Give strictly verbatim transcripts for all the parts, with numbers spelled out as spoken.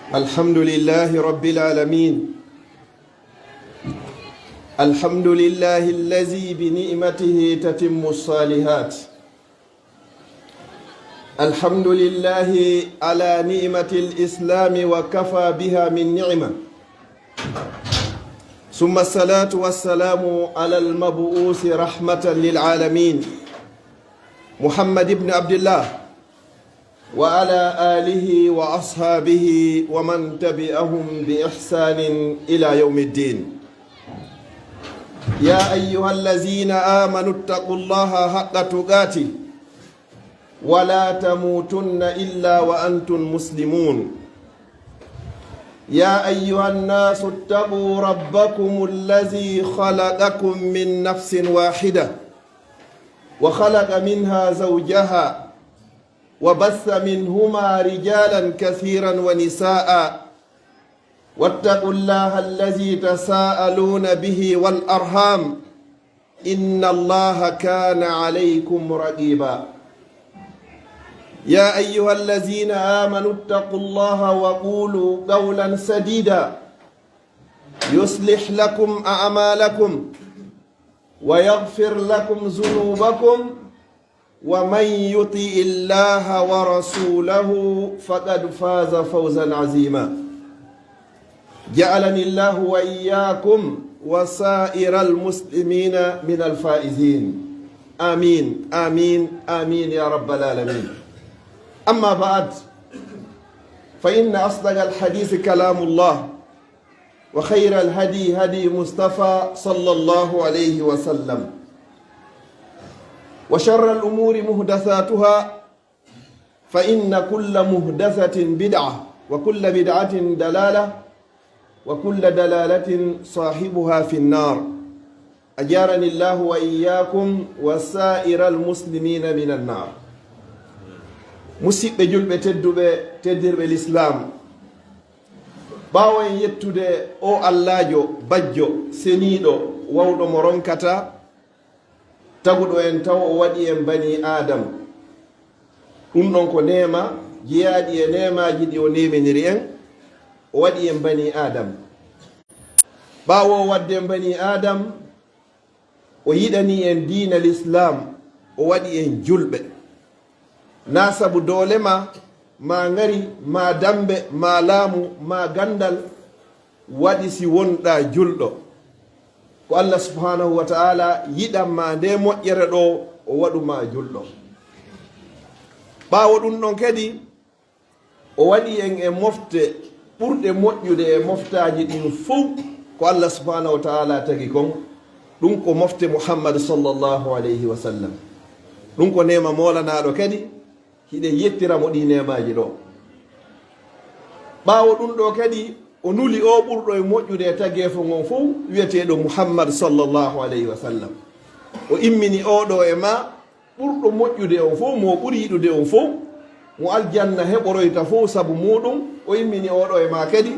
الحمد لله رب العالمين. الحمد لله الذي بنعمته تتم الصالحات. الحمد لله على نعمة الإسلام وكفى بها من نعمة. ثم الصلاة والسلام على المبعوث رحمة للعالمين محمد بن عبد الله وعلى آله وأصحابه ومن تبعهم بإحسان إلى يوم الدين. يا أيها الذين آمنوا اتقوا الله حق تقاته ولا تموتن إلا وأنتم مسلمون. يا أيها الناس اتقوا ربكم الذي خلقكم من نفس واحدة وخلق منها زوجها وبث منهما رجالا كثيرا ونساء واتقوا الله الذي تساءلون به والأرحام إن الله كان عليكم رقيبا. يا أيها الذين آمنوا اتقوا الله وقولوا قولا سديدا يصلح لكم أعمالكم ويغفر لكم ذنوبكم ومن يطع الله ورسوله فقد فاز فوزا عظيما. جعلني الله وإياكم وسائر المسلمين من الفائزين. آمين، آمين، آمين يا رب العالمين. أما بعد، فإن أصدق الحديث كلام الله، وخير الهدي هدي مصطفى صلى الله عليه وسلم، وشر الأمور محدثاتها، فإن كل محدثة بدعة، وكل بدعة ضلالة، وكل ضلالة صاحبها في النار. أجارني الله وإياكم وسائر المسلمين من النار. Musiɓɓe julɓe tedduɓe, teddirɓe Lislaam, ɓaawo en yettude o Allaajo bajjo, seniiɗo, wawɗo mo ronkata, taguɗo en taw o waɗi en banii Aadam. Ɗum ɗon ko neema jeyaaɗi e neemaaji ɗi o neeminiri en, o waɗi en banii Aadam. Ɓaawo o waɗde en banii Aadam, o yiɗani en diina Lislaam, o waɗi en julɓe. Naa sabu doole ma, maa ngari, maa dammbe, maa laamu, maa ganndal, waɗi si wonɗaa julɗo. Ko Allah subhanahu wa ta'ala yiɗan ma nde moƴƴere ɗo, o waɗu ma julɗo. Ɓaawo ɗum ɗon kadi, o waɗi en e mofte ɓurɗe moƴƴude e moftaaji ɗin fow ko Allah subhanahu wa ta'ala tagi kon. Ɗum ko mofte Muhammad sallallahu alayhi wa sallam. Ɗum ko neema moolanaaɗo kadi, hiɗen yettira mo ɗi neemaaji ɗo. Ɓaawo ɗum ɗo kadi, o nuli o ɓurɗo e moƴƴude e tageefo ngon fow, wi'eteeɗo Muhammad sallallahu alayhi wa sallam. O immini oɗo e ma ɓurɗo moƴƴude on fow, mo ɓuri yiɗude on fow, mo aljanna heɓoroyta fow sabu muɗum, o immini oɗo e ma kadi,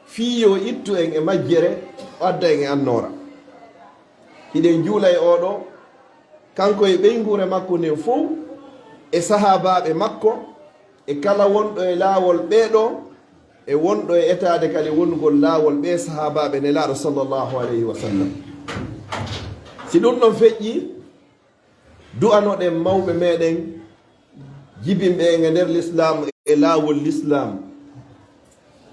fii yo ittu en e majjere, o adda en e annoora. Hiɗen juula e oɗo, kanko e ɓeynguure makko nden fow, e sahaabaaɓe makko, e kala wonɗo e laawol ɓee ɗo, e wonɗo e etaade kadi wonugol laawol ɓee sahaabaaɓe Nelaaɗo sallallahu alayhi wa sallam. Si ɗum ɗon feƴƴi, du'anoɗen mawɓe meɗen, jibinɓe en e nder Lislaam e laawol Lislaam.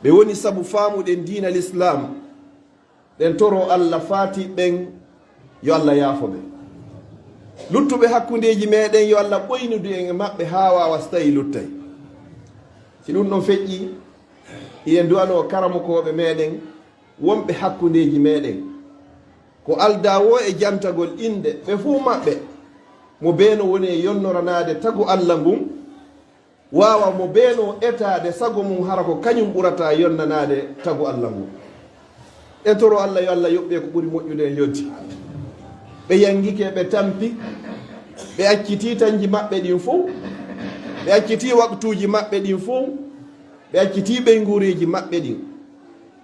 Ɓe woni sabu faamuɗen diina Lislaam. Ɗen toro Allah faati ɓen, yo Allah yaafo ɓe. Luttuɓe hakkundeeji meɗen, yo Allah ɓoynudu en e maɓɓe haa waawa si tawi luttay. Si ɗum ɗon feƴƴi, hiɗen du'anoo karamokooɓe meɗen, wonɓe hakkundeeji meɗen. Ko aldaa woo e jantagol innde ɓe fuu maɓɓe, mo beeno woni e yonnoranaade tagu Allah ngun, waawa mo beeno etaade sago mum hara ko kañum ɓurata yonnanaade tagu Allah ngun. En toro Allah yo Allah yoɓ ɓe ko ɓuri moƴƴude e njoɓdi. Ɓe yangike, ɓe tampi, ɓe accitii tanji maɓɓe ɗin fow, ɓe accitii waqtuuji maɓɓe ɗin fow, ɓe accitii ɓeynguureeji maɓɓe ɗin.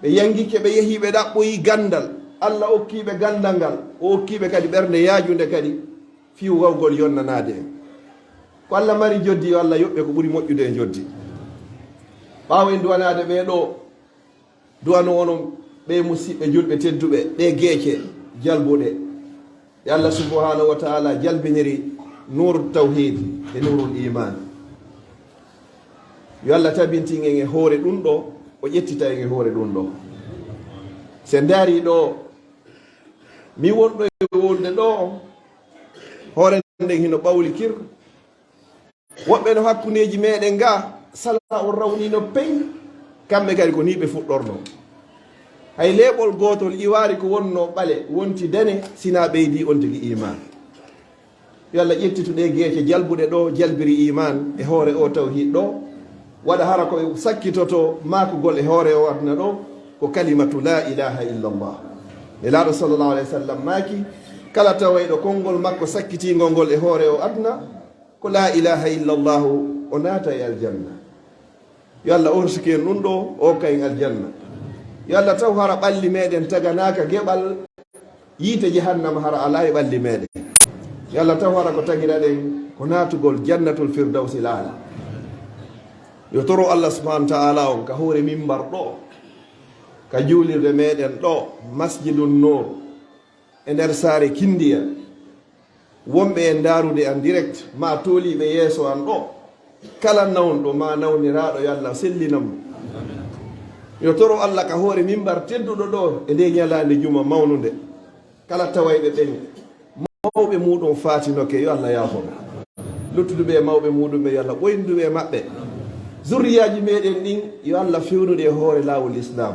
Ɓe yangike, ɓe yehi, ɓe ɗaɓɓoyi ganndal. Allah okkii ɓe ganndal ngal, o okkii ɓe kadi ɓernde yaajunde kadi fii wawgol yonnanaade en. Ko Allah mari njoɓdi, yo Allah yoɓ ɓe ko ɓuri moƴƴude e njoɓdi. Ɓaawo en duwanaade ɓee ɗoo, duwano onon ɓee musiɓɓe julɓe tedduɓe, ɗee geece jalbuɗe ɗe Allah subhanahu wa taala jalbiniri nuuru tawhid e nuurul iman. Yo Allah tabintin en e hoore ɗum ɗo, o ƴettita en e hoore ɗum ɗo. Se ndaari ɗo, mi wonɗo e wonde ɗo, hoore nden hino ɓawli kir. Woɓɓe no hakkundeeji meɗen ga, sala on rawnino pey, kamɓe kadi ko ni ɓe fuɗɗorno. Hay leeɓol gootol iwaari ko wonno ɓale wonti dane, sina ɓeydi on tigi iman. Yo Allah ƴettitu ɗe geece jalbuɗe ɗo jalbiri iman e hoore o tawhid ɗo, waɗa hara ko sakkitoto maakugol e hoore o aduna ɗo ko kalimatu la ilaha illallah. Nelaaɗo sallallahu alayhi wa sallam maaki, kala tawayɗo konngol makko sakkitingol ngol e hoore o aduna, ko la ilaha illallahu, o naata e aljanna. Yo Allah orsiki en ɗum ɗo, o kay aljanna. Yo Allah taw hara ɓalli meɗen taganaaka geɓal yiite jahannama, hara alaa e ɓalli meɗen. Yo Allah taw hara ko tagira ɗen ko naatugol jannatul firdawsi laala. Yo toro Allah subhanahu wa ta'ala on ka hoore mimbar ɗo, ka juulirde meɗen ɗo, Masjidun Nur, e nder saare Kindiya. Wonɓe e ndaarude en direct, ma tooliiɓe yeeso an ɗo, kala nawnɗo ma nawniraaɗo, yo Allah sellinan mo. Yo toro Allah ka hoore mimbar tedduɗo ɗo e nde ñalaande juma mawnunde. Kala tawayɓe ɓen, mawɓe muɗum faatinoke, yo Allah yaafo ɓe. Luttuduɓe e mawɓe muɗum ɓe, yo Allah ɓoynduɓe e maɓɓe. Zurriyaaji meɗen ɗin, yo Allah fewnude e hoore laawol Islam.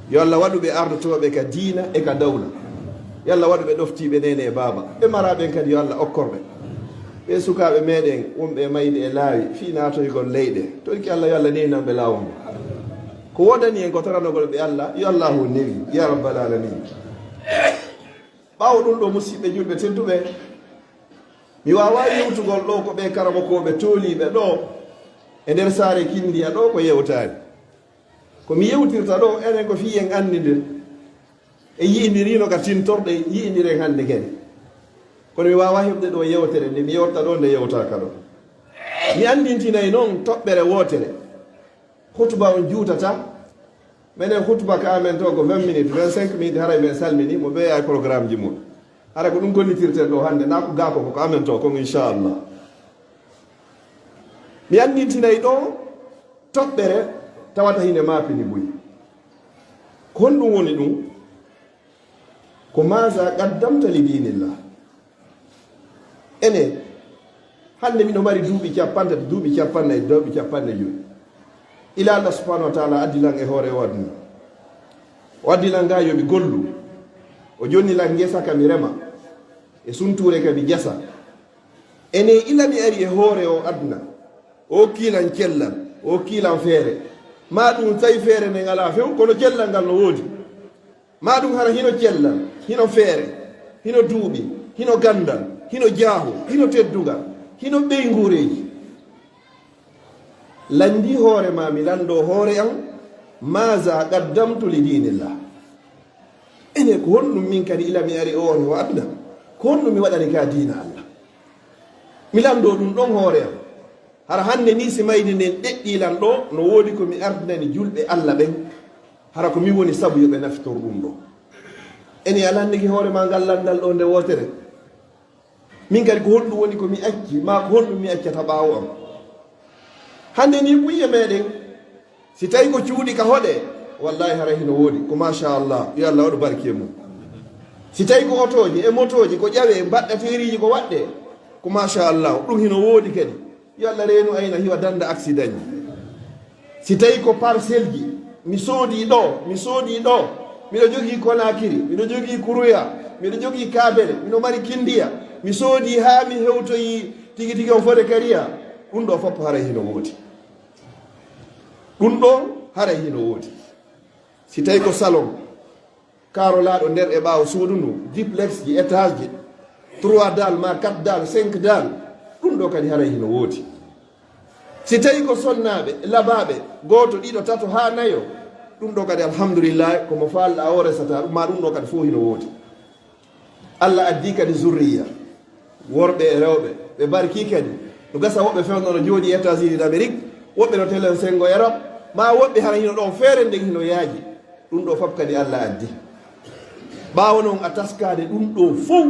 Yo Allah waɗu ɓe ardotooɓe ka diina e ka dawla. Yo Allah waɗu ɓe ɗoftiiɓe neene e baaba. Ɓe mara ɓen kadi yo Allah okkor ɓe. Ɓe sukaaɓe meɗen wonɓe e mayde e laawi, fii naatoygol leyɗe. Toɗki Allah yo Allah neenan ɓe laawol ngol. Ko woodani en ko toranogol ɓe Allah, yo Allahu newi, ya rabbal alamin. Ɓaawo ɗum ɗo, musiɓɓe julɓe tedduɓe, mi waawaa yewtugol ɗo ko ɓe karamokooɓe tooliiɓe ɗo e nder saare Kindiya ɗo ko yewtaani. Ko mi yewtirta ɗo, enen ko fii en anndidir. En yi'indirino ka tintorɗe, yi'indiren hannde kadi. Kono mi waawaa heɓde ɗo yewtere nde mi yewta ɗo, nde yewtaaka ɗo. Mi anndintinay noon toɓɓere wootere. Hutuba on juutata. Menen hutuba ka amen to ko vingt minutes, vingt-cinq minutes, haray men salmini mo ɓeya e programme ji mum. Hara ko ɗum gollitirten ɗo hannde, na ko gaa ko, ko amen to kon, inchallah. Mi anndintinay ɗo toɓɓere tawata hine maapini buy. Ko honɗum woni ɗum? Ko maasa qaddamta li diinillah. Ene, hannde miɗo mari duuɓi capanɗe, duuɓi capanɗe, duuɓi capanɗe jowi. Ila Allah subhanahu wa taala addi lan e hoore o aduna. O addi lan ga yo mi gollu. O jonni lan ngesa ka mi rema. E suntuure ka mi jasa. Ene ila mi ari e hoore o aduna. O hokki lan cellal, o hokki lan feere. Ma ɗum tawi feere nden alaa few, kono cellal ngal no woodi. Ma ɗum hara hino cellal, hino feere, hino duuɓi, hino ganndal, hino jaahu, hino teddungal, hino ɓeynguureeji. Lanndi hoore ma, mi lanndo hoore am, maaza qaddamtu li diinillah. Ene ko honɗum min kadi ila mi ari o on o aduna? Ko honɗum mi waɗani ka diina Allah? Mi lanndo ɗum ɗon hoore am. Hara hannde ni si mayde nden ɗeɗɗi lan ɗo, no woodi ko mi ardinani julɓe Allah ɓen. Hara ko min woni sabu yo ɓe nafitor ɗum ɗo. Ene a lanndiki hoore ma ngal lanndal ɗo nde wootere. Min kadi ko honɗum woni ko mi acci, ma ko honɗum mi accata ɓaawo am? Hannde ni ɓuye meɗen, si tawi ko cuuɗi ka hoɗe, wallahi hara hino woodi, ko machallah, yo Allah waɗu barke mum. Si tawi ko otooji e motooji, ko ƴawe, mbaɗɗateeriiji ko waɗɗe, ko machallah, ɗum hino woodi kadi. Yo Allah reenu ayna hiwa dannda accident ji. Si tawi ko parcelle ji, mi soodi ɗo, mi soodi ɗo, miɗo jogii Konakiri, miɗo jogii Kuruya, miɗo jogii Kabele, miɗo mari Kindiya, mi soodi haa mi hewtoyi tigi tigi on fode kariya, ɗum ɗo fof haray hino woodi. Ɗum ɗo haray hino woodi. Si tawi ko salon, kaarolaaɗo nder e ɓaawo suudu ndu, duplex ji, étage ji, trois daal ma quatre daal, cinq daal, ɗum ɗo kadi haray hino woodi. Si tawi ko sonnaaɓe, labaaɓe, gooto, ɗiɗo, tato haa nayo, ɗum ɗo kadi alhamdulillahi, ko mo faalɗa o resata ɗum, ma ɗum ɗo kadi fof hino woodi. Allah addi kadi zurriya, worɓe e rewɓe, ɓe barki kadi. No gasa woɓɓe fewndo no jooɗi États-Unis d'Amérique, woɓɓe no telen senngo Europe, Ma woɓɓe hara hino ɗon feere nden hino yaaji. Ɗum ɗo fof kadi Allah addi. Ɓaawo non a taskaade ɗum ɗo fof,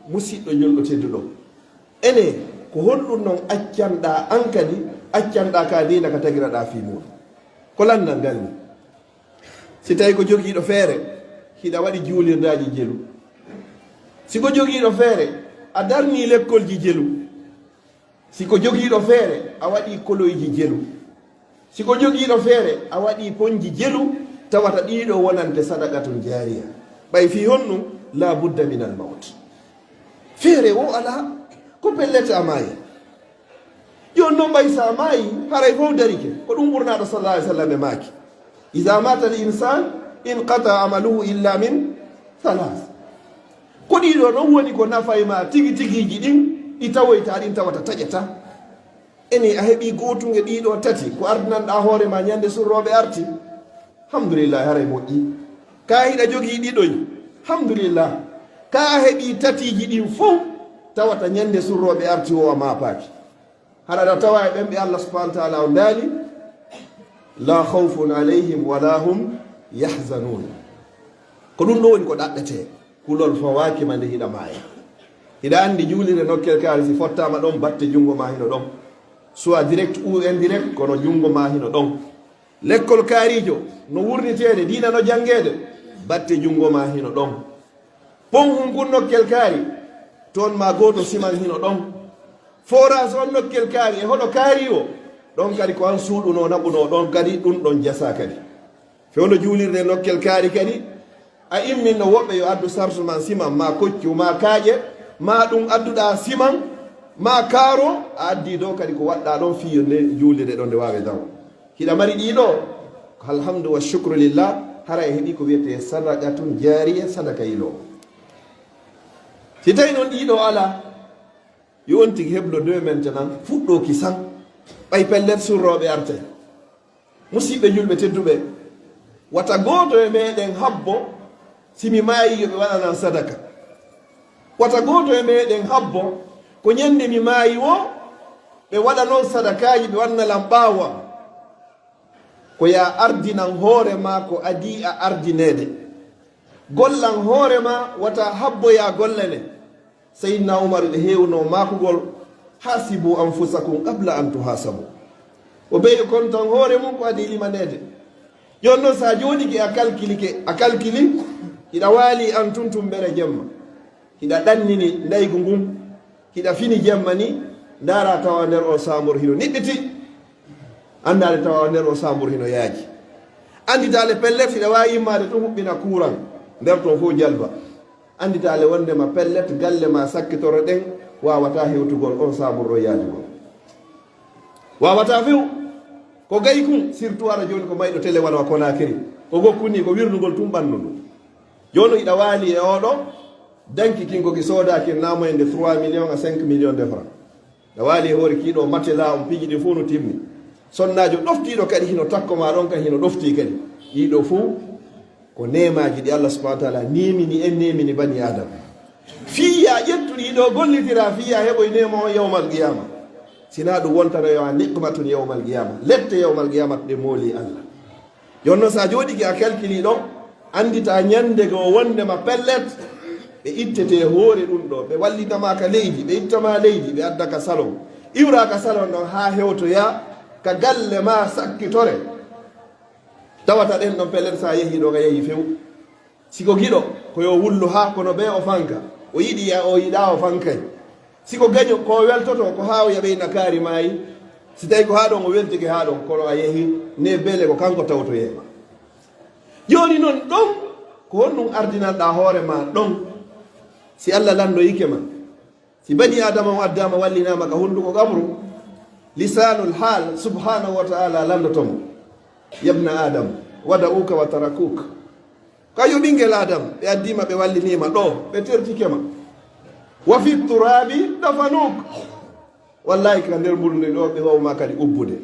musiɗɗo julɗo tedduɗo. Ene, ko honɗum non accanɗaa an kadi, accanɗaa ka diina ka tagiraɗaa fii muuɗum? Ko lanndal ngal ni. Si tawi ko jogiiɗo feere, hiɗa waɗi juulirdaaji jelu. Si ko jogiiɗo feere, a darnii lekkolji jelu. Si ko jogiiɗo feere, a waɗii koloyji jelu. Si ko jogiiɗo feere, a waɗii ponji jelu, tawata ɗiɗo wonante sadaqatun jaariya. Ɓay fii honɗum? La budda minal mawt. Feere wo alaa, ko pellet a maayi. Jooni non ɓay sa maayi, haray fof darike. Ko ɗum ɓurnaaɗo sallallahu alaihi wasallam e maaki. Iza mata al insan inqata amaluhu illa min thalath. Ko ɗiɗo non woni ko nafay ma tigi tigiiji ɗin, ɗi tawoyta ɗin tawata taƴata. Ene a heɓi gootum e ɗiɗo tati, ko ardinanɗaa hoore ma ñande surrooɓe arti. Alhamdulillah, haray moƴƴi. Ka hiɗa jogii ɗiɗoy. Alhamdulillah. Ka a heɓi tatiiji ɗin fof, tawata ñande surrooɓe arti o a maapaaki. Haɗa ɗa tawa e ɓen ɓe Allah subhanahu wa ta'ala on daali, la khawfun alayhim wa la hum yahzanun. Ko ɗum ɗo woni ko ɗaɓɓetee. Kulol fawaaki ma nde hiɗa maaya. Hiɗa anndi juulirde nokkel kaari si fottaama ɗon, batte junngo ma hino ɗon. Soit direct ou indirect, kono junngo ma hino ɗon. Lekkol kaariijo no wurniteede, diina no janngeede, batte junngo ma hino ɗon. Pon hun kun nokkel kaari, toon ma gooto siman hino ɗon. Forage on nokkel kaari, e hoɗo kaari o, ɗon kadi ko an suuɗunoo naɓunoo ɗon kadi, ɗum ɗon jasaa kadi. Fewndo juulirde nokkel kaari kadi, a imminno woɓɓe yo addu sarsu man siman, ma koccu, ma kaaƴe, ma ɗum adduɗaa siman, ma kaaro, a addi dow kadi ko waɗɗaa ɗon fii yo nde juulirde ɗon nde waawe daw. Hiɗa mari ɗiɗo, alhamdu wa shukru lillah, hara e heɓi ko wiyetee sadaqatun jaariya, sadaka yiloowo. Si tawi noon ɗiɗo alaa, yo on tigi heblo deux maintenant, fuɗɗoo ki san, ɓay pellet surrooɓe artay. Musiɓɓe julɓe tedduɓe, wata gooto e meɗen habbo si mi maayi yo ɓe waɗanan sadaka. Wata gooto e meɗen habbo ko ñande mi maayi wo ɓe waɗanon sadakaaji ɓe wannalan ɓaawo am. Ko yaa ardinan hoore maa ko adii a ardineede. Gollan hoore maa, wata habbo yaa gollane. Seydina Umar ɓe heewno maakugol, "Haasibu anfusakum qabla an tuhaasabu." O ɓeyo kontan hoore mum ko adii limaneede. Jooni noon, so a jooɗike, a kalkilike, a kalkili, hiɗa waali an tun tumbere jemma. Hiɗa ɗannini ndaygu ngun, hiɗa fini jemma ni, ndaara tawa nder on saambur hino niɓɓiti. Anndaade tawa nder on saambur hino yaaji. Annditaale pellet, hiɗa waawi yimmaade tun huɓɓina kuuran, nder ton fof jalba. Annditaale wonndema pellet, galle ma sakkitoro ɗen, waawataa hewtugol on saambur ɗon yaajugol. Waawataa few. Ko gaykun, surtout ara jooni ko mayɗo télé wano Konaakiri. Ko gokkuni ko wirnugol tun ɓanndu ndu. Jooni hiɗa waali e oɗo, danki kin ko ki soodaa kin naamoyande trois millions à cinq millions de francs. Hiɗa waali e hoore kiiɗo matela on piiji ɗin fof no timmi. Sonnaajo ɗoftiiɗo kadi hino takko ma ɗon kan hino ɗoftii kadi. Ɗiɗo fof ko neemaaji ɗi Allah subhanahu wa ta'ala neemini en, neemini bani Adama. Fii yaa ƴettu ɗiɗo gollitira fii yaa heɓoy neema on yawmal qiyama. Sinaa ɗum wontano yo a niqmatun yawmal qiyama. Lette yawmal qiyama ɗe mooli Allah. Jooni noon, so a jooɗike a kalkili ɗon, anndita ñannde goo wonndema pellet, ɓe ittete hoore ɗum ɗo, ɓe wallitama ka leydi, ɓe ittama leydi, ɓe adda ka salon. Iwra ka salon ɗon haa hewtoya ka galle ma sakkitore. Tawata ɗen ɗon pellet, so a yehi ɗo, a yehi few. Si ko giɗo, ko yo wullu haa kono bee o fanka. O yiɗi ya o yiɗaa o fankay. Si ko gaño, ko o weltoto ko haa o yaɓeyna kaari maayi. Si tawi ko haa ɗon o weltike haa ɗon, kono a yehi ne beele ko kanko tawtoyee ma. Jooni non ɗon, ko honɗum ardinanɗaa hoore ma ɗon? Si Allah lanndoyike ma, si bani Aadama on addaama wallinaama ka hunnduko qabru, lisaanul haal subhaanahu wa ta'ala lanndoto mo. Yabna Adam, wada'uka wa tarakuk. Ka yo ɓinngel Adam, ɓe addiima, ɓe walliniima ɗo, ɓe tertike ma. Wa fi turaabi dafanuk. Wallahi, ka nder mbulndi ɗo, ɓe waawma kadi ubbude.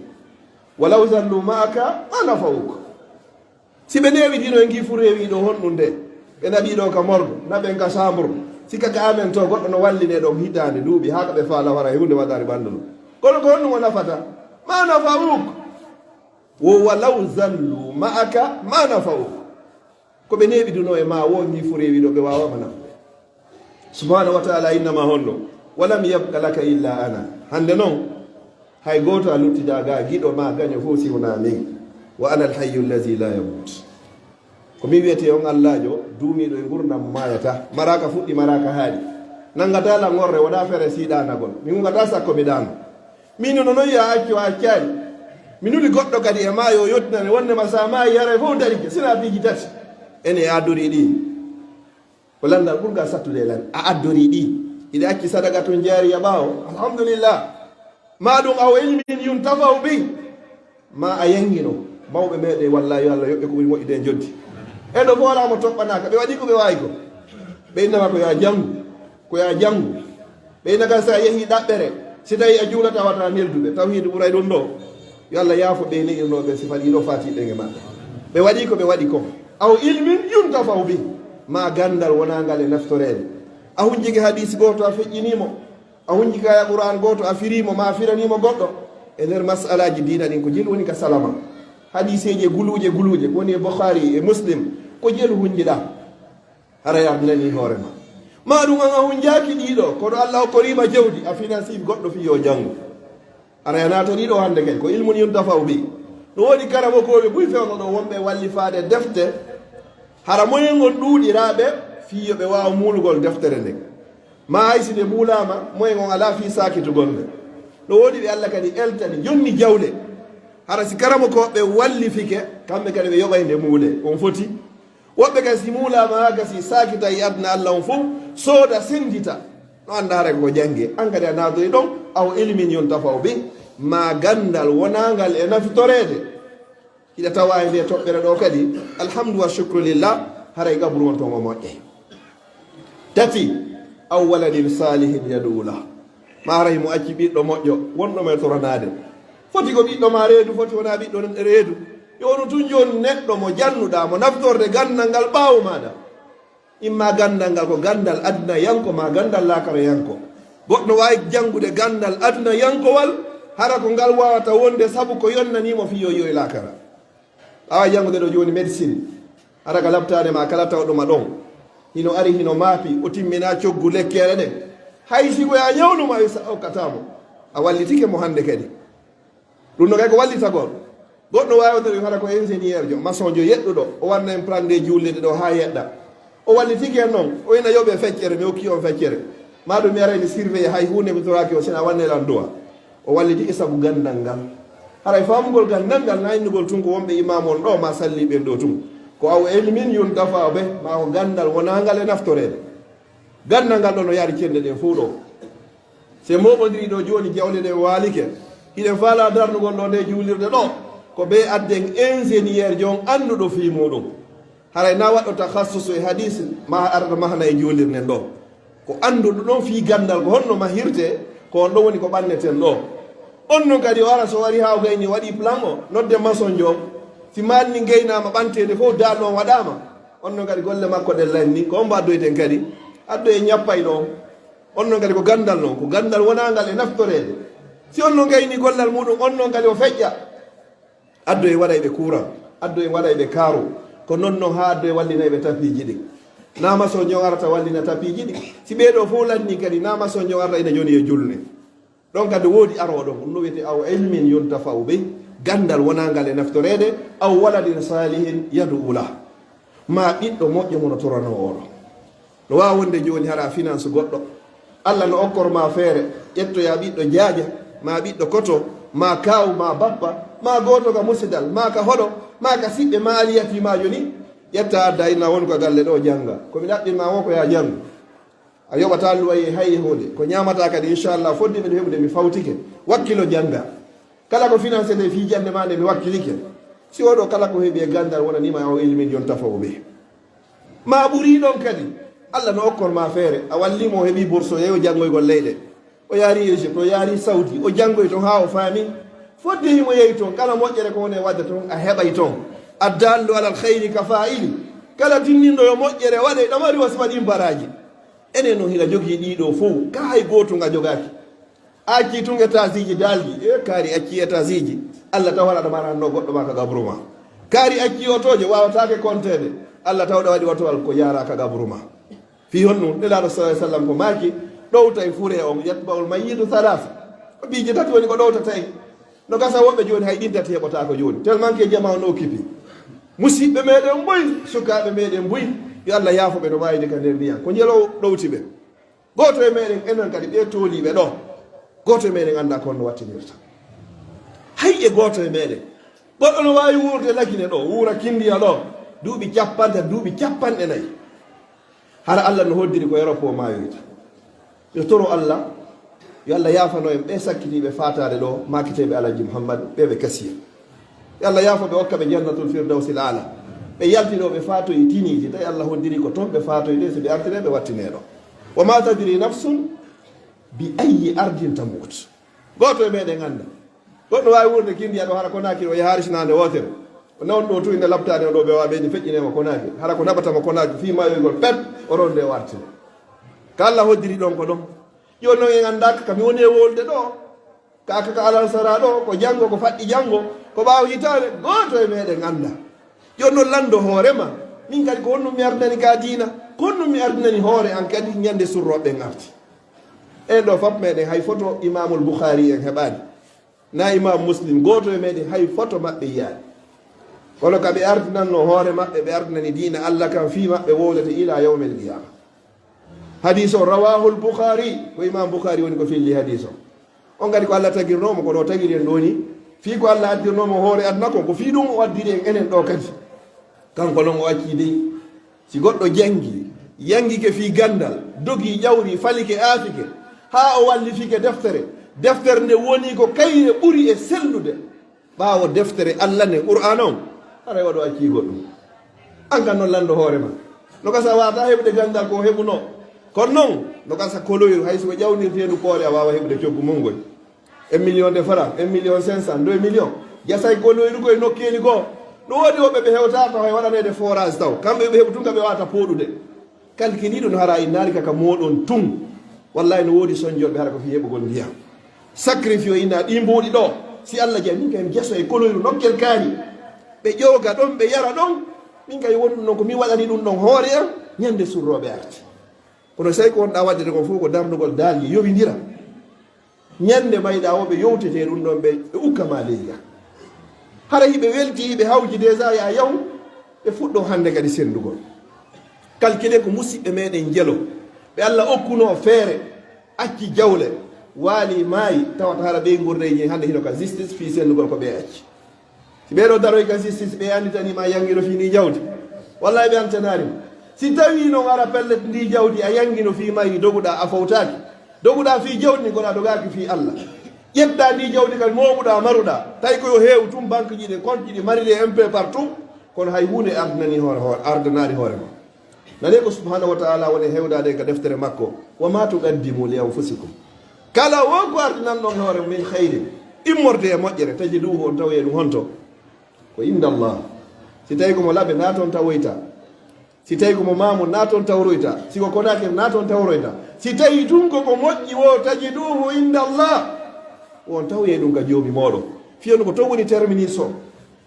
Walaw zallu ma'aka ma nafa'uk. Si ɓe neewidino e ngii fu reewi ɗo honɗum nde? Ɓe naɓi ɗo ka morgo, naɓen ka chambre. Si ka ka amen to goɗɗo no walline ɗon hitaande, duuɓi, haa ka ɓe faala wara e huunde waɗaari ɓanndu ɗum. Kono ko honɗum o nafata? Ma nafa'uk. Wo walaw zallu ma'aka ma nafa'uka. Ko ɓe neeɓidunoo e maa woo ngii fu rewi ɗo ɓe waawaa ma nafude. Subhaanahu wa taala innama honno, walam yabqa laka illa ana. Hannde noon, hay gooto a luttidaa ga giɗo ma gaño fof si wonaa min. Wa ana alhayyu allazi la yamut. Ko min wiyetee on Allaajo duumiiɗo e ngurndan maayata, maraaka fuɗɗi maraaka haaɗi. Nanngataa lan worre wonaa fere sii ɗaanagol. Mi hungataa sakko mi ɗaano. Min no noon yo a accu a accaali. Mi nuli goɗɗo kadi e maa yo yottinane wonde ma sa maayi haray fof darike sina piiji tati. Ene a addorii ɗi. Ko lanndal ɓurngal sattude e lan a addorii ɗi. Iɗa acci sadaqatun jaariya ɓaawo. Alhamdulillah. Ma ɗum aw ilmin yuntafau bi. Ma a yangino. Mawɓe meɗen walla yo Allah yoɓɓe ko ɓuri moƴƴude e joddi. E ɗo foora mo toɓɓanaaka ɓe waɗi ko ɓe waawi ko. Ɓe innama ko yo a janngu. Ko yo a janngu. Ɓe ina kan so a yehii ɗaɓɓere, si tawii a juulataa wata a neldu ɓe, tawhiidu ɓuray ɗum ɗo. Yo Allah yaafo ɓe ne'irnoo ɓe sifa ɗiɗo faatiiɗen e maɓɓe. Ɓe waɗii ko ɓe waɗi kon. Aw ilmin yuntafau bi, maa ganndal wonaa ngal e naftoreede. A hunjike hadiisi gooto a feƴƴinii mo. A hunjike aya Qur'aan gooto a firii mo, maa a firanii mo goɗɗo. E nder masalaaji diina ɗin ko jelu woni ka salama. Hadiiseeji e guluuje guluuje ko woni e Bukhaari e Muslim ko jelu hunjiɗaa. Haray a nanii hoore ma. Ma ɗum an a hunjaaki ɗiɗo, kono Allah okkorii ma jawdi, a finansii goɗɗo fii yo janngu. Haray a naatanii ɗo hannde kadi, ko ilmun yuntafau bi. Ɗum woni karamokooɓe buy fewno ɗo wonɓe wallifaade defte, hara moyen on ɗuuɗiraaɓe fii yo ɓe waawa muulugol deftere nden. Ma hay si nde muulaama, moyen on alaa fii saakitugol nde. Ɗo woodi ɓe Allah kadi eltani, jonni jawle. Hara si karamokooɓe wallifike, kamɓe kadi ɓe yoɓay nde muule. On foti Woɓɓe kay si muulaama haa gasi saakita e aduna Allah on fof, sooda senndita. No annda haray ko jannge, an kadi a naatoyi ɗon, aw ilmin yuntafau bi, maa ganndal wonaangal e nafitoreede. Hiɗa tawa e nde toɓɓere ɗo kadi, alhamdu wa shukru lillah, haray qabru on ton o moƴƴay. Tati, aw waladin salihin yad'u lah. Ma haray mo acci ɓiɗɗo moƴƴo, wonɗo mo e toranaade. Foti ko ɓiɗɗo ma reedu, foti wonaa ɓiɗɗo reedu. Yo wonu tun jooni neɗɗo mo jannuɗaa, mo naftorde ganndal ngal ɓaawo maaɗa. Imma ganndal ngal ko ganndal adunayanko maa ganndal laakarayanko. Goɗɗo waawi janngude ganndal adunayankowal, hara ko ngal waawata wonde sabu ko yonnanii mo fii yo yi'oy laakara. A waawii janngude ɗo jooni médecine, hara ka laptaane maa kala tawɗo ma ɗon. Hino ari, hino maapi, o timminaa coggu lekkeere ɗen. Hay si ko yaa ñawnuma, a okkataa mo. A wallitike mo hannde kadi. Ɗum no kay ko wallitagol. Goɗɗo waawi wonde ɗum hara ko ingénieur jo, maçon jo yeɗɗuɗo, o wanna en plande juulirde ɗo haa yeɗɗa. O wallitike en noon, o ina yoɓe feccere, mi hokki on feccere. Ma ɗum mi aray mi surveille hay huunde mi toraaki o, sina wanne lan duwa. O wallitike sabu ganndal ngal. Haray faamugol ganndal ngal, na innugol tun ko wonɓe imaamu on ɗo, ma salli ɓen ɗo tun. Ko aw ilmin yuntafa be, ma ko ganndal wonaangal e naftoreede. Ganndal ngal ɗo no yaari cennde ɗen fof ɗo. Se mooɓondiri ɗo jooni jawle ɗe waalike, hiɗen faalaa darnugol ɗo nde juulirde ɗo, ko ɓe adden ingénieur jo on annduɗo fii muuɗum. Haray na waɗɗo takhassusu e hadis, ma arata mahana e juulirde nden ɗo. Ko annduɗo ɗon fii ganndal ko honno mahirte, ko on ɗon woni ko ɓanneten ɗo. On non kadi o ara so wari haa o gayni waɗi plan o, nodde maçon jo on. Si maanni gaynaama ɓanteede fof daalno on waɗaama. On non kadi golle makko ɗen lanni, ko on mbo addoyten kadi. Addoye ñappayɗo on. On non kadi ko ganndal non, ko ganndal wonaangal e naftoreede. Si on non gayni gollal muuɗum, on non kadi o feƴƴa. Addoye waɗayɓe courant, addoye waɗayɓe kaaro. Ko non non haa addoye wallinayɓe tapiiji ɗin. Na maçon jo on arata wallina tapiiji ɗin. Si ɓee ɗo fof lanni kadi, na maçon jo on arata ina joni e julne. Ɗon kadi woodi arooɗo, ɗum no wiyetee aw ilmin yuntafa'u bih, ganndal wonaangal e naftoreede, aw waladin salihin yad'u lah. Ma ɓiɗɗo moƴƴo mo no toranoo oɗo. No waawi wonde jooni hara a finance goɗɗo. Allah no okkor ma feere, ƴettoyaa ɓiɗɗo jaaja, ma ɓiɗɗo koto, ma kaaw, ma bappa, ma gooto ka musidal, ma ka hoɗo, ma ka siɓɓe, ma aliyatiimaajo ni. Ƴetta adda inna won ko galle ɗo jannga. Ko mi ɗaɓɓin ma woo ko yaa janngu. A yoɓataa luwayee hay e huunde. Ko ñaamataa kadi, inchallah, fodde miɗo heɓude, mi fawtike. Wakkilo jannga. Kala ko financete fii jannde maa nde, mi wakkilike. Si oɗo kala ko heɓi e ganndal wonanii ma o ilmin yuntafa'u bih. Ma ɓurii ɗon kadi. Allah no okkor ma feere. A wallii mo, o heɓii bourse, o yehi o janngoygol leyɗe. O yaari Égypte, o yaari Saudi, o janngoy ton haa o faami. Fodde himo yehi ton, kala moƴƴere ko woni e waɗde ton, a heɓay ton. Addallu alal khayri ka fa'ili. Kala tinninɗo yo moƴƴere waɗe, ɗamari wasi waɗi baraaji. Enen noon hiɗa jogii ɗii ɗoo fof, ka hay gooto nga jogaaki. A accii tun étageiji daalɗi, e kaari accii étageiji. Allah taw haɗa ɗo mara hanno goɗɗo ma ka gabru ma. Kaari acci otooje waawataake konteede. Allah taw ɗo waɗi otowal ko yaara ka gabru ma. Fii honɗum? Nelaaɗo sallallahu alaihi wasallam ko maaki, ɗowtay fure on, yatba'ul mayyitu thalatha. Ko piiji tati woni ko ɗowtata en. No gasa woɓɓe jooni hay ɗin tati heɓotaako jooni. Tellement que jama on occupé. Musiɓɓe meɗen mboy, sukaaɓe meɗen mboy. Yo Allah yaafo ɓe no maayde ka nder ndiyam. Ko njelo ɗowti ɓe. Gooto e meɗen enen kadi ɓe tooliiɓe ɗo. Gooto e meɗen annda ko no wattinirta. Hay e gooto e meɗen. Goɗɗo no waawi wuurde Lakine ɗo, wuura Kindiya ɗo, duuɓi cappante, duuɓi capanɗe nayi. Hara Allah no hoddiri ko Europe o maayoyta. Yo toro Allah, yo Allah yaafano en ɓe sakkitiiɓe faataade ɗo, maakiteeɓe Alhaji Muhammad, ɓe ɓe kasiya. Yo Allah yaafo ɓe, okka ɓe Jannatul Firdawsil Aala. Ɓe yalti ɗo, ɓe faatoyi tiniiji, tawi Allah hoddiri ko toon ɓe faatoyde, si ɓe artire, ɓe wattine ɗo. Wa ma tadri nafsun bi ayyi ardin tamut. Gooto e meɗen annda. Goɗɗo waawi wuurde Kindiya ɗo hara Konaakiri o yahaari sinaande wootere. O nawni ɗo tuwi nde labtaani o ɗo ɓe wawa ɓeydi feƴƴineema Konaakiri. Hara ko naɓata mo Konaakiri fii maayoygol pet o ronde o artire. Ka Allah hoddiri ɗon ko ɗon. Jooni non en anndaaka ka mi woni e wolde ɗo. Ka ka ka alan sara ɗo ko janngo ko faɗɗi janngo ko ɓaawo hitaande gooto e meɗen annda. Jooni non lanndo hoore ma. Min kadi ko honɗum mi ardinani ka diina? Ko honɗum mi ardinani hoore an kadi ñande surrooɓe ɓen arti? En ɗo fap meɗen hay foto Imamul Bukhari en heɓaani. Na Imam Muslim, gooto e meɗen hay foto maɓɓe yiyaani. Kono ka ɓe ardinanno hoore maɓɓe, ɓe ardinani diina Allah kan fii maɓɓe wowlete ila yawmil qiyama. Hadis o rawahul Bukhari, ko Imam Bukhari woni ko filli hadis o. On kadi ko Allah tagirnoo mo, kono o tagiri en ɗo ni. Fii ko Allah addirnoo mo hoore aduna kon, ko fii ɗum o addiri en enen ɗo kadi. Kanko non o accii dey. Si goɗɗo janngii, yanngike fii ganndal, dogii ƴawri, falike, aafike, haa o wallifike deftere, deftere nde woni ko kayre ɓuri e sellude. Ɓaawo deftere Allah nden, Qur'aana on, haray waɗo accii goɗɗum. An kan non lanndo hoore ma. No gasa waata heɓude ganndal ko o heɓunoo. Kono non, no gasa koloyru, hay so ɓe ƴawnirtee ndu koore, a waawa heɓude coggu mum ngol. Un million de francs, un million cinq cent, deux millions. Jasay koloyru koye nokkeeli goo. No woodi woɓɓe ɓe hewtaa taw hay waɗaneede forage taw. Kamɓe ɓe heɓu tun ka ɓe waata pooɗude. Kalkiliiɗo no hara innaali ka ka mooɗon tun. Wallahi no woodi sonjorɓe hara ko fii heɓugol ndiyam. Sacrifice o inna ɗi mbuuɗi ɗo. Si Allah jaɓi min kay mi jaso e koloyru nokkel kaari. Ɓe ƴooga ɗon, ɓe yara ɗon. Min kay wonɗum ɗon ko mi waɗani ɗum ɗon hoore am. Ñande surrooɓe arti. Kono si tawi ko wonɗaa waɗde kon fof ko darnugol daalji yowindira. Ñande mayɗa o ɓe yowtete ɗum ɗon ɓe, ɓe ukka ma leydi. Hara hiɓe welti, hiɓe hawji déjà ya yaw, ɓe fuɗɗo hannde kadi senndugol. Kalkile ko musiɓɓe meɗen jelo, ɓe Allah okkunoo feere, acci jawle, waali maayi, tawata hara ɓeynguurdeeji hannde hino ka justice fii senndugol ko ɓe acci. Si ɓee ɗoo daroy ka justice, ɓe annditanii ma yanngino fii ndii jawdi. Wallahi ɓe annditanaali ma. Si tawii non ara pellet ndii jawdi a yanngino fii maayi doguɗaa a fowtaaki. Doguɗaa fii jawdi ndin kono a dogaaki fii Allah. Ƴettaa ndii jawdi kadi mooɓuɗaa maruɗaa. Tawi ko yo heewu tun banque ji ɗin, compte ji ɗi mari ɗi un peu partout. Kono hay huunde ardinani hoore, hoore, ardanaali hoore ma. Nane ko subhanahu wa ta'ala woni hewdaade ka deftere makko, "Wa ma tuqaddimu li anfusikum." Kala wo ko ardinan ɗon hoore min khayrin, immorde e moƴƴere, tajiduhu on tawoye ɗum honto? Ko inda Allah. Si tawi ko mo laɓe na toon tawoyta. Si tawi ko mo maamu na toon tawroyta. Si ko Konaakiri na toon tawroyta. Si tawi tun ko ko moƴƴi wo tajiduhu inda Allah. Won tawoye ɗum ka joomi mooɗon. Fiyonu ko toon woni terminus o.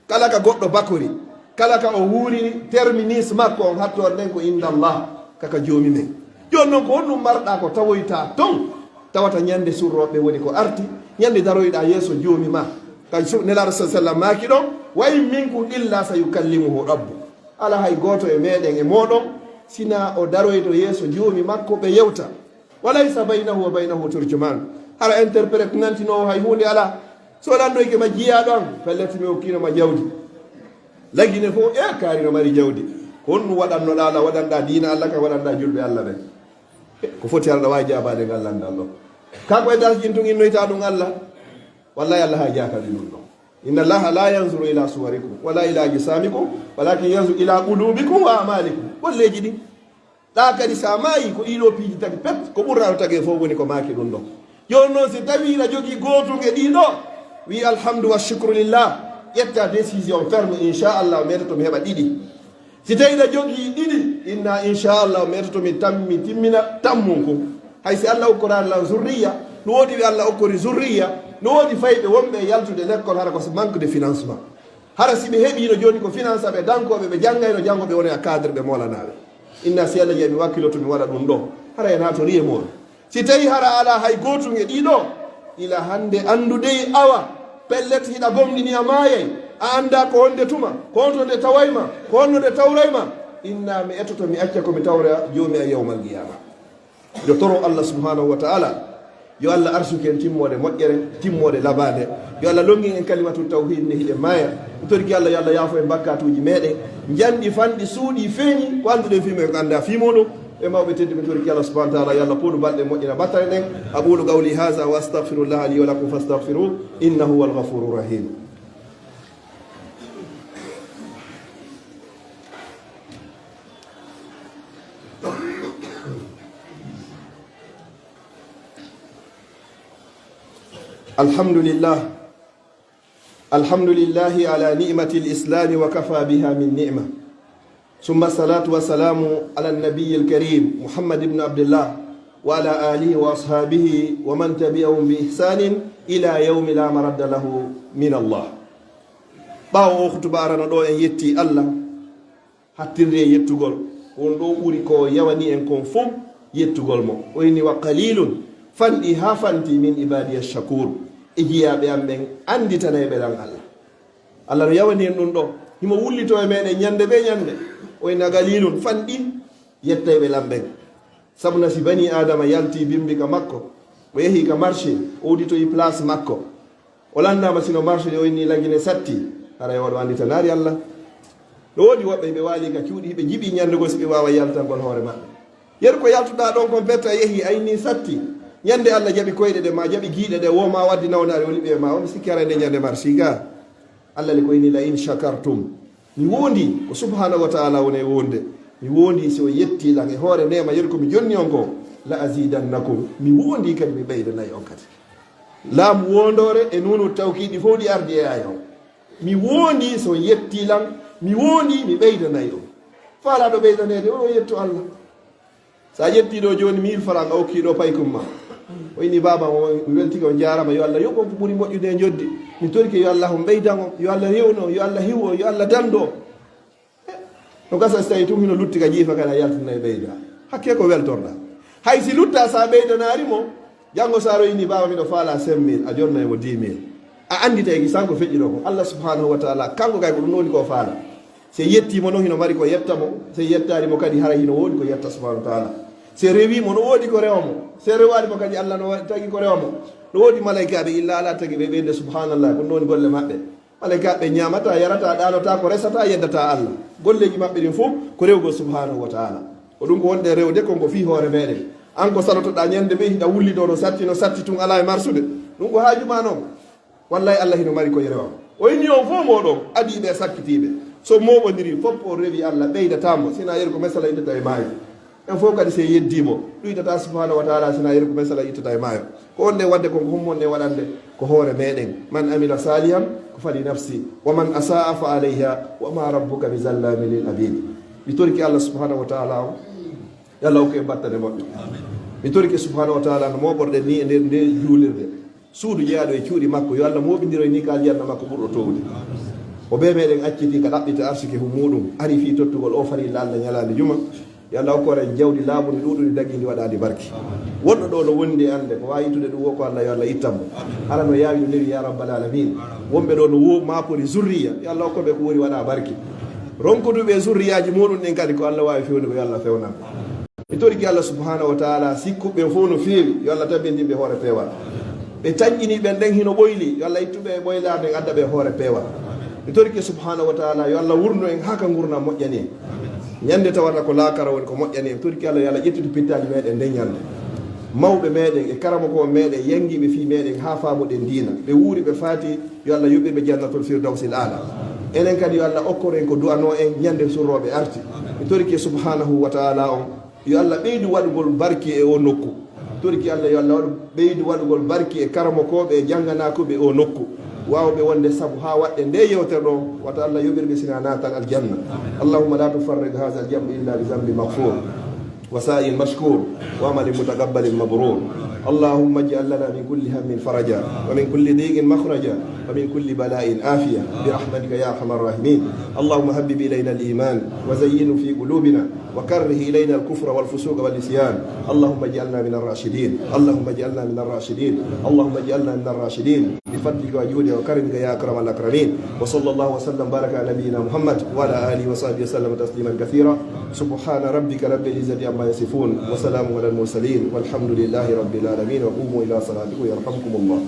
Kala ka goɗɗo bakori, kala ka o wuurini terminus makko on hattoore nden ko inda Allah, kaka joomi men. Jooni non ko honɗum marɗaa ko tawoytaa ton? Tawata ñande surrooɓe woni ko arti, ñande daroyɗaa yeeso joomi ma. Ka su-, Nelaaɗo sallallahu alaihi wasallam maaki ɗon, "Wa in minkum illa sayukallimuhu rabbu." Ala hay gooto e meɗen e mooɗon, sina o daroyto yeeso joomi makko ɓe yewta. "Wa laysa baynahu wa baynahu turjuman." Hara interprète nantinoowo hay huunde alaa. So landoyke ma jiyaaɗo an, pellet mi okkiino ma jawdi. Lagine fof, e kaari no mari jawdi. Ko honɗum waɗannoɗaa Allah, waɗanɗaa diina Allah kan, waɗanɗaa julɓe Allah ɓen? E, ko foti hara ɗa waawi jaabaade ngal lanndal ɗo. Ka ko e dasjin tun innoytaa ɗum Allah. Wallahi Allah haajaaka e ɗum ɗo. "Inna Allaha la yanzuru ila suwarikum, wala ila ajsamikum, walakin yanzuru ila qulubikum wa a'malikum." Golleeji ɗin. Ɗa kadi sa maayi ko ɗiɗo piiji tati pet, ko ɓurɗa to tagee fof woni ko maaki ɗum ɗo. Jooni noon si tawi hiɗa jogii gootun e ɗiɗo, wi alhamdu wa shukru lillah, ƴetta décision ferme, inchallah, metoto mi heɓa ɗiɗi. Si tawi hiɗa jogii ɗiɗi, inna inchallah, metoto mi tammi, timmina tammun kun. Hay si Allah okkoraani lan zurriya, no woodi ɓe Allah okkori zurriya, No woodi fayɓe wonɓe e yaltude lekkol, hara ko manque de financement. Hara si ɓe heɓiino jooni ko finance ɓe, dankooɓe, ɓe janngayno, janngo ɓe wona e cadre, ɓe moolanaaɓe. Inna si Allah jaɓi, mi wakkiloto mi waɗa ɗum ɗo. Hara en haatori e mooɗon. Si tawi hara alaa hay gootum e ɗiɗo, ila hannde anndu dey awa, pellet hiɗa gomɗini a maayay, a anndaa ko honde tuma, ko honto nde taway ma, ko honno nde tawray ma. Inna mi etoto mi acca ko mi tawra Joomi an yawmal qiyaama. Yo toro Allah subhanahu wa ta'ala, yo Allah arsuki en timmoode moƴƴere, timmoode labaande. Yo Allah longin en kalimatu tawhid nde hiɗen maaya. Mi toriki Allah, yo Allah yaafo en bakkatuuji meɗen. Njanɗi fanɗi suuɗi feeñi, ko annduɗen fii men, ko anndaa fii muɗum. E mawɓe tedduɓe, mi toriki Allah subhanahu wa ta'ala, yo Allah pooɗu balɗe moƴƴina battane ɗen. أقول قولي هذا وأستغفر الله لي ولكم فاستغفروه إنه هو الغفور الرحيم. الحمد لله. الحمد لله على نعمة الإسلام وكفى بها من نعمة. ثم الصلاة والسلام على النبي الكريم محمد بن عبد الله وعلى آله وأصحابه ومن تبعهم بإحسان إلى يوم لا مرد له من الله. Ɓaawo o hutuba arano ɗo, en yetti Allah, hattirde e yettugol. Ko on ɗo ɓuri ko yawani en kon fof yettugol mo. O inni: "Wa qalilun", fanɗi haa fanti, "min ibadiya shakur", e jiyaaɓe am ɓen annditanayɓe lan Allah. Allah no yawani en ɗum ɗo. Himo wullito e meɗen ñande be ñande. O inni: "Qalilun", fanɗi, yettayɓe lan ɓen. Sabu na si bani Adama yalti bimbi ka makko, o yehi ka marché, o uditoyi place makko, o lanndama sino marché de, o inni lagine satti, haray oɗo annditanaari Allah. No woodi woɓɓe ɓe waali ka cuuɗi, ɓe jiɓi ñande goo si ɓe waawa yaltangol hoore maɓɓe. Yeru ko yaltuɗaa ɗon kon, betta yehi, a inni satti. Ñande Allah jaɓi koyɗe ɗe, ma jaɓi giiɗe ɗe, wo ma waddi nawnaare, o liɓi e ma, o mi sikki haray nde ñande marché ga. Allah le ko inni: "La in shakartum", mi wondi, ko subhanahu wa ta'ala woni e wonde. Mi wondi si o yetti lan e hoore neema yeru ko mi jonni on ko, "la azidannakum", mi wondi kadi mi ɓeydanay on kadi. Laamu wondoore e nunu tawkiidi fof ɗi ardi e aaya o. Mi wondi so yetti lan, mi wondi mi ɓeydanay on. Faalaaɗo ɓeydaneede o, o yetto Allah. Sa ƴetti ɗo jooni mille francs a okki ɗo paykum ma. O inni: "Baaba, o, mi weltike, on jaarama, yo Allah yoɓ on ko ɓuri moƴƴude e njoddi. Mi torike yo Allah on ɓeydan on, yo Allah rewno, yo Allah hiwo, yo Allah dando." No gasa si tawi tun hino lutti ka jiifa kadi a yaltina e ɓeyda. Hakke ko weltorɗa. Hay si lutta sa ɓeydanaari mo, janngo sa aroyi ni: "Baaba, miɗo faala cinq mille", a jonnay mo dix mille. A anndi tawi ki sanko feƴƴi ɗo ko Allah subhanahu wa ta'ala, kanko kay ko ɗum woni ko faala. Si yetti mo non, hino mari ko yetta mo. Si yettaari mo kadi, hara hino woodi ko yetta subhanahu wa ta'ala. Si rewi mo, no woodi ko rewa mo. Si rewaari mo kadi, Allah no wa-, tagi ko rewa mo. No woodi malaykaaɓe illa ala tagi ɓe ɓeyde subhanallah, ko ɗum woni golle maɓɓe. Malaykaaɓe ñaamata, yarata, ɗaanota, ko resata, yeddata Allah. Golleeji maɓɓe ɗin fof ko rewgol subhanahu wa ta'ala. Ko ɗum ko wonde rewde kon ko fii hoore meɗen. An ko salotoɗa ñande ɓe hiɗa wulli ɗo no satti, no satti tun ala e marsude. Ɗum ko haaju ma non. Wallahi, Allah hino mari ko e rewa. O inni on fof moɗon, adii ɓe, sakkitiiɓe. So moɓondiri, fof o rewi Allah, ɓeydata mo, sina yeru ko mesala ittata e maayo. En fof kadi, si en yeddii mo, ɗuytata subhanahu wa ta'ala, sina yeru ko mesala ittata e maayo. Ko on nde wadde kon, ko hommo nde waɗande? Ko hoore meɗen. "Man amila salihan, ko fali nafsi, wa man asa'a fa alayha, wa ma rabbuka bi zallamin lil abid." Mi toriki Allah subhanahu wa ta'ala on, yo Allah hokku en battane moƴƴo. Mi toriki subhanahu wa ta'ala no moɓorɗen ni e nder nde juulirde. Suudu jeyaaɗo e cuuɗi makko, yo Allah mooɓindiroy ni ka aljanna makko ɓurɗo toowde. O bee meɗen acciti ka ɗaɓɓita arsike hu muɗum, ari fii tottugol o farilla Allah ñalaande juma. Yo Allah hokku en jawdi laaɓundi, ɗuuɗundi, dagiindi, waɗaandi barki. Wonɗo ɗo no wondi e annde, ko waawi ittude ɗum wo ko Allah, yo Allah ittan mo. Hara no yaawi no newi, ya rabbal alamin. Wonɓe ɗo no wo maapori zurriya, yo Allah hokku ɓe ko woni waɗa barki. Ronkuduɓe zurriyaaji muɗum ɗin kadi, ko Allah waawi fewnude ko, yo Allah fewnan. Mi toriki Allah subhanahu wa ta'ala, sikkuɓe ɓen fof no feewi, yo Allah tabintin ɓe hoore peewal. Ɓe tanƴini ɓen ɗen hino ɓoyli, yo Allah ittu ɓe e ɓoylaare nden, adda ɓe hoore peewal. Mi toriki subhanahu wa ta'ala, yo Allah wurno en haa ka ngurndan moƴƴani en. Ñande tawata ko laakara woni ko moƴƴani en. Mi toriki Allah, yo Allah ƴettitu pittaali meɗen nden ñande. Mawɓe meɗen e karamokooɓe meɗen, yangiiɓe fii meɗen haa faamuɗen diina. Ɓe wuuri, ɓe faati, yo Allah yoɓir ɓe jannatul firdawsil aala. Enen kadi, yo Allah okkor en ko du'anoo en ñande surrooɓe arti. Mi torike subhanahu wa ta'ala on, yo Allah ɓeydu waɗugol barki e o nokku. Toriki Allah, yo Allah waɗu, ɓeydu waɗugol barki e karamokooɓe e jannganaakuɓe o nokku. Waawɓe wonde sabu haa waɗde nde yewtere ɗo, wata Allah yoɓir ɓe sina naatal aljanna. Allahumma la tufarriq hadha al-jam'a illa bi dhanbi maghfur. وسعي مشكور وعمل متقبل مبرور. اللهم اجعل لنا من كل هم فرجا ومن كل ضيق مخرجا ومن كل بلاء عافية برحمتك يا أرحم الراحمين. اللهم حبب إلينا الإيمان وزينه في قلوبنا وكره إلينا الكفر والفسوق والعصيان. اللهم اجعلنا من الراشدين. اللهم اجعلنا من الراشدين. اللهم اجعلنا من الراشدين بفضلك وجودك وكرمك يا أكرم الأكرمين. وصلى الله وسلم وبارك على نبينا محمد وعلى آله وصحبه وسلم تسليما كثيرا. سبحان ربك رب العزة عما يصفون وسلام على المرسلين والحمد لله رب العالمين. وقوموا إلى صلاتكم يرحمكم الله.